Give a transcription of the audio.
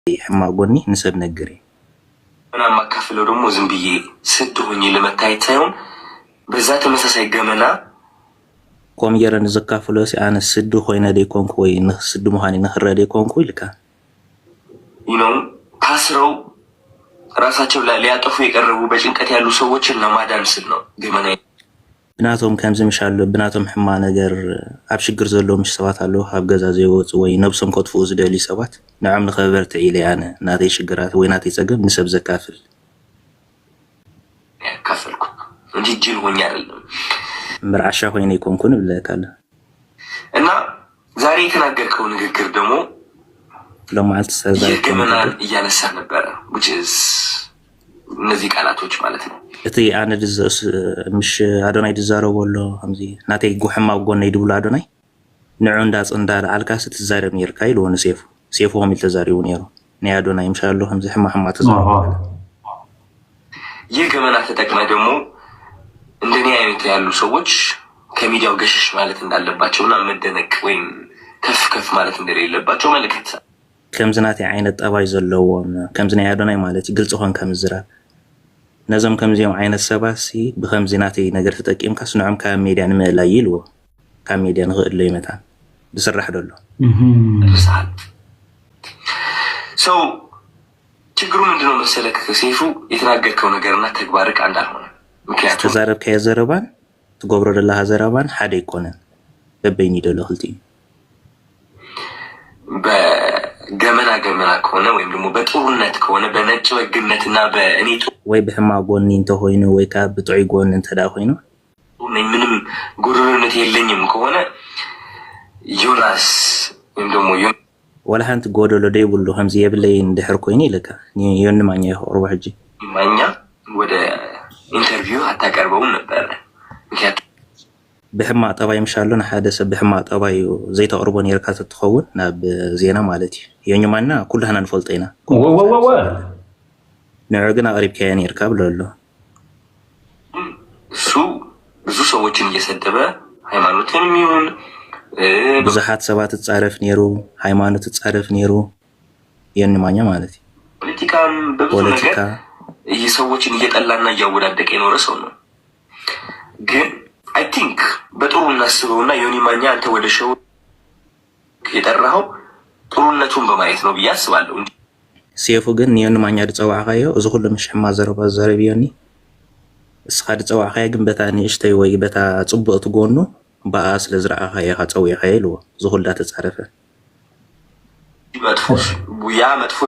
ሕማቕ ጎኒ ንሰብ ነግር እየ። ገመና የማካፍለው ደግሞ ዝም ብዬ ስድ ሆኜ ለመታየት ሳይሆን በዛ ተመሳሳይ ገመና ከምኡ ገይረ ንዘካፍሎ ሲ ኣነ ስዲ ኮይነ ደይኮንኩ ወይ ስዲ ምዃነይ ንክረእ ደይኮንኩ ኢልካ you know ታስረው ራሳቸው ሊያጠፉ የቀረቡ በጭንቀት ያሉ ሰዎችን ለማዳን ስል ነው ገመና ብናቶም ከምዚ ምሽ ኣሎ ብናቶም ሕማ ነገር ኣብ ሽግር ዘለዉ ምሽ ሰባት ኣለዉ ካብ ገዛ ዘይወፁ ወይ ነብሶም ከጥፍኡ ዝደልዩ ሰባት ንዖም ንኸበርትዕ ኢለ ኣነ ናተይ ሽግራት ወይ ናተይ ፀገም ንሰብ ዘካፍል ያካፈልኩ እንጂ ጅል ሆኜ አይደለም። እምበር ዓሻ ኮይነ ይኮንኩን እብለካ ኣሎ እና ዛሬ የተናገርከው ንግግር ደግሞ ሎማዓልቲ ሰዛ የገመናን እያነሳ ነበረ which is እነዚህ ቃላቶች ማለት ነው። እቲ ኣነ ምሽ ኣዶናይ ዝዛረቦ ኣሎ ከምዚ ናተይ ጉሕማ ጎነይ ድብሉ ኣዶናይ ንዑ እንዳፅ እንዳለዓልካሲ ትዛረብ ነርካ ኢልዎ ንሴፉ ሴፉ ከም ኢሉ ተዛሪቡ ነይሩ ናይ ኣዶናይ ምሽ ኣሎ ከምዚ ሕማ ሕማ ተዛረቡ ይህ ገመና ተጠቅመ ደግሞ እንደኔ አይነት ያሉ ሰዎች ከሚዲያው ገሸሽ ማለት እንዳለባቸውና መደነቅ ወይም ከፍ ከፍ ማለት እንደሌለባቸው መልእክት ከምዚ ናተይ ዓይነት ጠባይ ዘለዎም ከምዚ ናይ ኣዶናይ ማለት እዩ ግልፂ ኮንካ ምዝራብ ነዞም ከምዚኦም ዓይነት ሰባት ሲ ብከምዚ ናተይ ነገር ተጠቂምካስ ንዖም ካብ ሜድያ ንምእላይ ኢልዎ ካብ ሜድያ ንክእለዩ መታን ዝስራሕ ደሎ ሰዓት ሰው ችግሩ ምንድነው መሰለክ ሴፉ የተናገርከው ነገርና ተግባርክ አንድ አልሆነ ምክንያቱም ዝተዛረብካዮ ዘረባን ትገብሮ ዘለኻ ዘረባን ሓደ ኣይኮነን በበይኑ ይደሎ ክልቲኡ በገመና ገመና ከሆነ ወይም ደግሞ በጥሩነት ከሆነ በነጭ በግነትና በእኔ ጥሩ ወይ ብሕማቕ ጎኒ እንተኮይኑ ወይ ከዓ ብጥዑይ ጎኒ እንተ ደኣ ኮይኑ ነኝ ምንም ጎደሎነት የለኝም ከሆነ ዮናስ ወይም ደግሞ ዮን- ዋላ ሓንቲ ጎደሎ ደይብሉ ከምዚ የብለይን ድሕር ኮይኑ ኢለካ ዮኒ ማኛ ይኸቕርቦ ሕጂ ማኛ ወደ ኢንተርቪው አታቀርበውም ነበረ ምክንያቱ ብሕማቕ ጠባይ ምሻሎ ንሓደ ሰብ ብሕማቕ ጠባዩ ዘይተቕርቦ ነርካ ተትኸውን ናብ ዜና ማለት እዩ። ዮኒ ማና ኩላህና ንፈልጦ ኢና። ወወወወ ንዑ ግን ኣቕሪብካዮ ነርካ ብሎ ኣሎ። እሱ ብዙ ሰዎችን እየሰደበ ሃይማኖትንም ይሁን እ፣ ብዙሓት ሰባት ትጻረፍ ነሩ፣ ሃይማኖት ትጻረፍ ነሩ። ዮኒ ማኛ ማለት እዩ። ፖለቲካም በብዙ ነገር ፖለቲካ ይህ ሰዎችን እየጠላና እያወዳደቀ የኖረ ሰው ነው። ግን I think በጥሩ እናስበውና ዮኒ ማኛ አንተ ወደ ሸው የጠራኸው ጥሩነቱን በማየት ነው ብዬ አስባለሁ። እንዲ- ሴፉ ግን ንዮኒ ማኛ ዝጸዋዕካዮ እዚ ኩሉ ምሽ ሕማ ዘረባ ዘረብ ዮኒ እስኻ ዝጸዋዕካዮ ግን በታ ንእሽተይ ወይ በታ ጽቡቕቲ ጎኑ ብኣ ስለ ዝረኣኻዮ ኢኻ ጸዊዕካዮ ኢልዎ። እዚ ኩላ ተጻረፈ። መጥፎ ያ መጥፎ